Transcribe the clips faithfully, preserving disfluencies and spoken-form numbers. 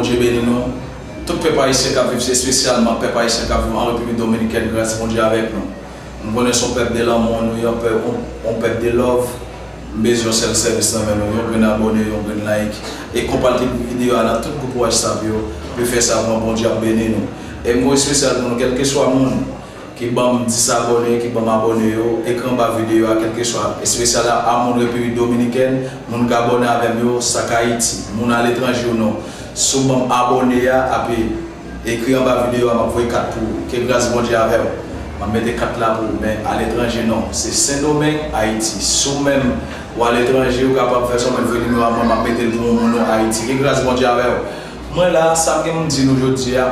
Bondye beni nou. Tout pèp ayisyen k ap viv, se espesyalman pèp ayisyen k ap viv an Repiblik Dominikèn, gras Bondye avèk nou. M konnen se yon pèp de lanmou, nou yon pèp, yon, yon pèp de love. M bezwen yon sèl sèvis nan men nou, yon grenn abòne, yon grenn like. E konpati videyo a nan tout gwoup WhatsApp yo. Pou fè sa, mwen, Bondye ap beni nou. E mo espesyal pou nou, kèlkeswa moun ki ban m dis abòne, ki ban m abòne yo, ekri anba videyo a, kèlkeswa, espesyal a, a moun Repiblik Dominikèn, moun k abòne avè m yo, sa k Ayiti, moun aletranje ou non. Si w ban m abòne a, api ekri anba videyo a, m ap voye kat pou ou. Ke gras Bondye avè w. M ap mete kat la pou ou, men aletranje non. Se Sendomeng, Ayiti. Si w menm, ou aletranje, ou kapab fè sa, ou menm voye nimewo a mwen, m ap mete l pou yon moun ou Ayiti. Ke gras Bondye avè w. Mwen la, sa m gen pou m di nou jodi a,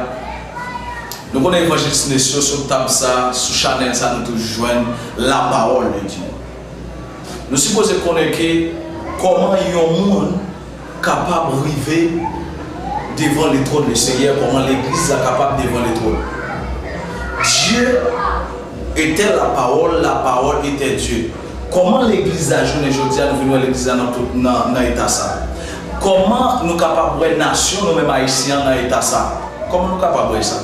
nou konnen evanjelis Nesyo sou tab sa, sou chanèl sa, nou toujou jwenn la parole de Dieu. Nou sipoze konnen ke kòman yon moun kapab rive devan le trône le Seigneur, kòman legliz la kapab devan le trône. Dieu était la parole, la parole était Dieu. Kòman legliz la jounen jodi a, nou vin wè legliz la nan tout, nan, nan eta sa? Kòman nou kapab wè nasyon nou menm Ayisyen an nan eta sa? Kòman nou kapab wè sa?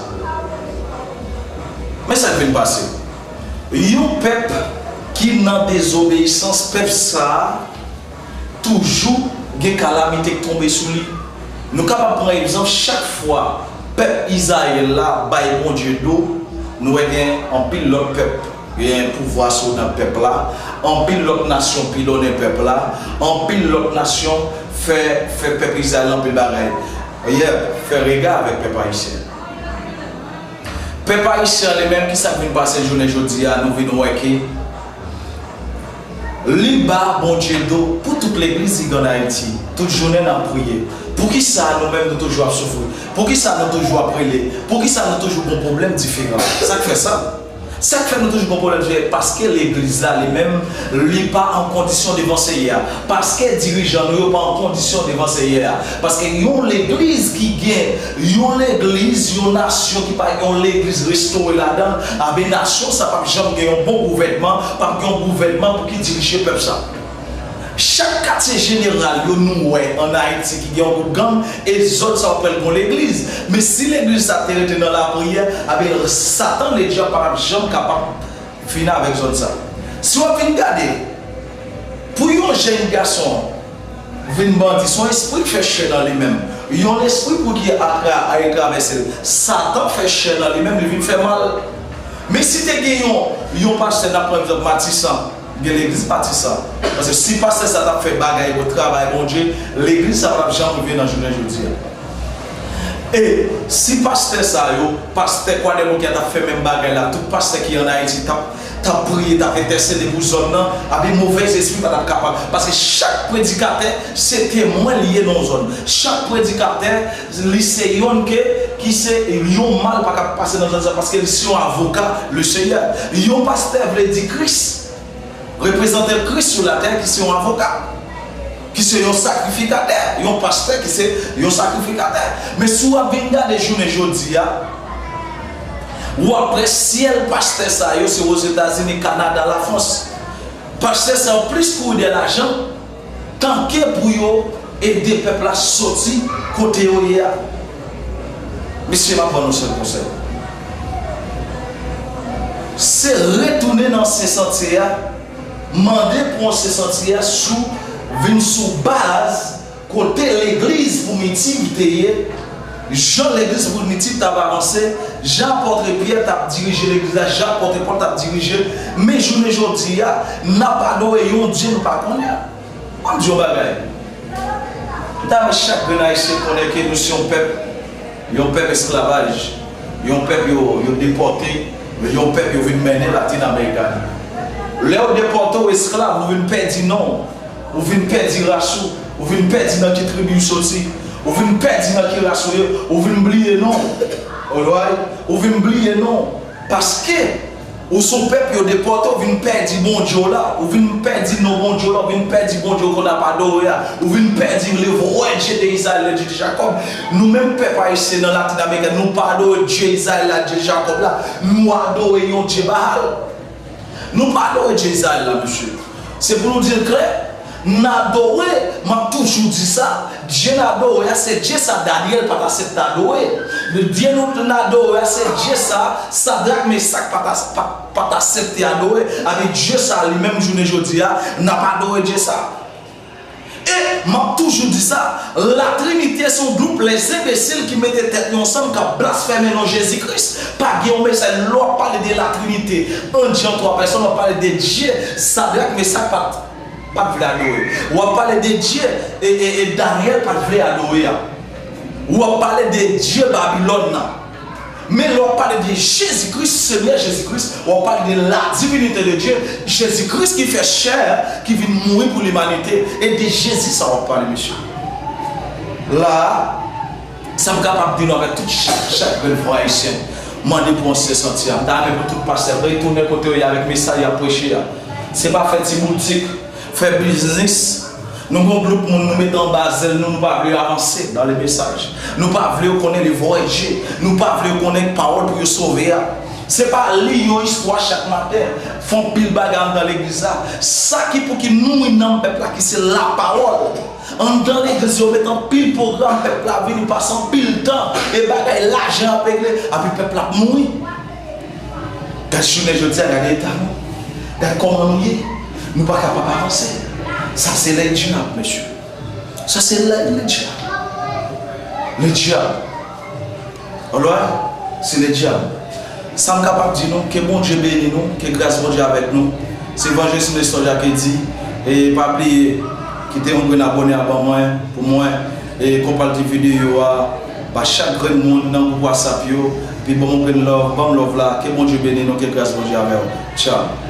Men sa k vin pase. Yon pèp ki nan dezobeyisans, pèp sa a toujou gen kalamite k tonbe sou li. Nou kapab pran egzanp, chak fwa pèp Izrayèl la bay Bondye do, nou wè gen anpil lòt pèp gen pouvwa sou nan pèp la, anpil lòt nasyon pilonnen pèp la, anpil lòt nasyon fè, fè pèp Izrayèl anpil bagay. Yè, fè rega avèk pèp ayisyen. Pèp ayisyen an li menm, kisa k vin pase jounen jodi a, nou vin wè ke li ba Bondye do pou tout legliz li gen ann Ayiti. Tout jounen n ap priye. Poukisa nou menm nou toujou ap soufri? Poukisa nou toujou ap rele? Poukisa nou toujou gon pwoblèm diferan? Sa k fè sa? Sa k fè nou toujou gon pwoblèm diferan? Paske legliz la li menm, li pa an kondisyon devan Seyè a. Paske dirijan nou yo pa an kondisyon devan Seyè a. Paske yon legliz ki gen, yon legliz, yon nasyon ki pa gen yon legliz restore ladan, abe nasyon sa p ap janm gen yon bon gouvènman, p ap gen yon gouvènman pou ki dirije pèp sa. Chak katye jeneral yo nou wè ann Ayiti ki gen yon gwoup gang, e zòn sa yo pral gon legliz. Men si legliz sa te rete nan lapriyè, abe Satan ledyab pa t ap janm kapab fini avèk zòn sa. Si w ap vin gade, pou yon jèn gason vin bandi, se yon espri k fè chè nan li menm. Yon lespri pou ki atra-, al travèse l. Satan fè chè nan li menm, li vin fè mal. Men si te gen yon, yon pastè, n ap pran egzanp Matisan, gen legliz Matisan. Paske si pastè sa t ap fè bagay pou travay Bondye, legliz sa pa t ap janm rive nan jounen jodi a. E si pastè sa yo, pastè Kwadèboukè t ap fè menm bagay la, tout pastè ki ann Ayiti t ap, t ap priye, t ap entèsede pou zòn nan, abe movèz espri pa t ap kapab. Paske chak predikatè se temwen li ye nan yon zòn. Chak predikatè, li se yonn ke, ki se yon mal pa ka pase nan zòn sa, paske li se yon avoka le Seyè. Yon pastè vle di Kris. Reprezante Kris sou latè ki se yon avoka, ki se yon sakrifikatè, yon pastè ki se yon sakrifikatè. Men si w ap vin gade jounen jodi a, w ap wè syèl pastè sa yo se Ozetazini, Kanada, Lafrans. Pastè sa yo plis kouri dèyè lajan, tanke pou yo ede pèp la soti kote yo ye a. Mesye, m ap ban nou sèl konsèy. Se retounen nan ansyen santye a, mande pou ansyen santye a sou, vin sou baz kote legliz Primitiv te ye, jan legliz Primitiv t ap avanse, jan apòt Pyè t ap dirije legliz la, jan apòt Pòl t ap dirije, men jounen jodi a, n ap adore yon Dye nou pa konnen. Ban m di yon bagay. M ta renmen chak grenn Ayisyen konnen ke nou se yon pèp, yon pèp esklavaj, yon pèp yo, yo depòte, yon pèp yo vin mennen Latin America. Lè yo depòte w esklav, ou vin pèdi non w, ou vin pèdi ras ou, ou vin pèdi nan ki tribi w soti, ou vin pèdi nan ki ras ou ye, ou vin bliye non w. Alright? Ou vin bliye non w. Paske ou se yon pèp yo depòte, ou vin pèdi Bondye w la, ou vin pèdi non Bondye w la, ou vin pèdi Bondye w konn ap adore a, ou vin pèdi le vrai Dieu de Israël, le Dieu de Jacob. Nou menm pèp ayisyen nan Latin America, nou pa adore Dye Izrayèl la, Dye Jakòb la, nou adore yon dye Baal. Nou pa adore Dye Izrayèl la, mesye. Se pou nou di l klè. N adore, m ap toujou di sa, Dye n adore a, se Dye sa Danyèl pa t aksepte adore. Dye nou n adore a, se Dye sa Sadrak, Mesak pa t as-, pa, pa t aksepte adore. Epi Dye sa li menm, jounen jodi a, n ap adore Dye sa. E m ap toujou di sa, Latrinite se yon gwoup lèzenbesil ki mete tèt yo ansanm, k ap blasfeme non Jezi Kris. Pa gen yon mesaj, lè w ap pale de Latrinite, an Dye an twa pèsòn, w ap pale de Dye Sadrak, Mesak pa t pa t vle adore. W ap pale de Dye e, e, e Danyèl pa t vle adore a. W ap pale de Dye Babilòn nan. Men lè w ap pale de Jezi Kris, Senyè Jezi Kris, w ap pale de la divinité de Dieu, Jezi Kris ki fè chè, ki vin mouri pou limanite. E de Jezi sa w ap pale, mesye. La a, sa m kapab di nou avèk tout chak, chak grenn fwa ayisyen, mande pou ansyen santi a. M ta renmen pou tout pastè retounen kote yo ye avèk mesaj y ap preche a. Se pa fè ti boutik, fè biznis. Nou gen yon gwoup moun nou mete anba zèl nou, nou pa vle yo avanse dans le message. Nou pa vle yo konnen le vrai Dieu. Nou pa vle yo konnen pawòl pou yo sove a. Se pa li yon istwa chak maten, fè yon pil bagay anndan legliz la. Sa ki pou ki nouri nanm pèp la, ki se lapawòl. Anndan legliz yo met anpil pwogram, pèp la vini pase anpil tan, e bagay lajan ap regle, epi pèp la ap mouri. Gad jounen jodi a, gade eta nou. Gad kòman nou ye. Nou pa kapab avanse. Sa se lèdjab, mesye. Sa se lèdjab. Lèdjab. Alright? Se lèdjab. Sa m kapab di nou, ke Bondye beni nou, ke gras Bondye avèk nou. Se Evanjelis Nestor Jacques di, e pa bliye, kite yon grenn abòne a ban mwen, pou mwen, e konpati videyo a, ba chak grenn moun nan gwoup WhatsApp yo, epi ban m yon grenn love, ban m love la, ke Bondye beni nou, ke gras Bondye avè w. Tchao.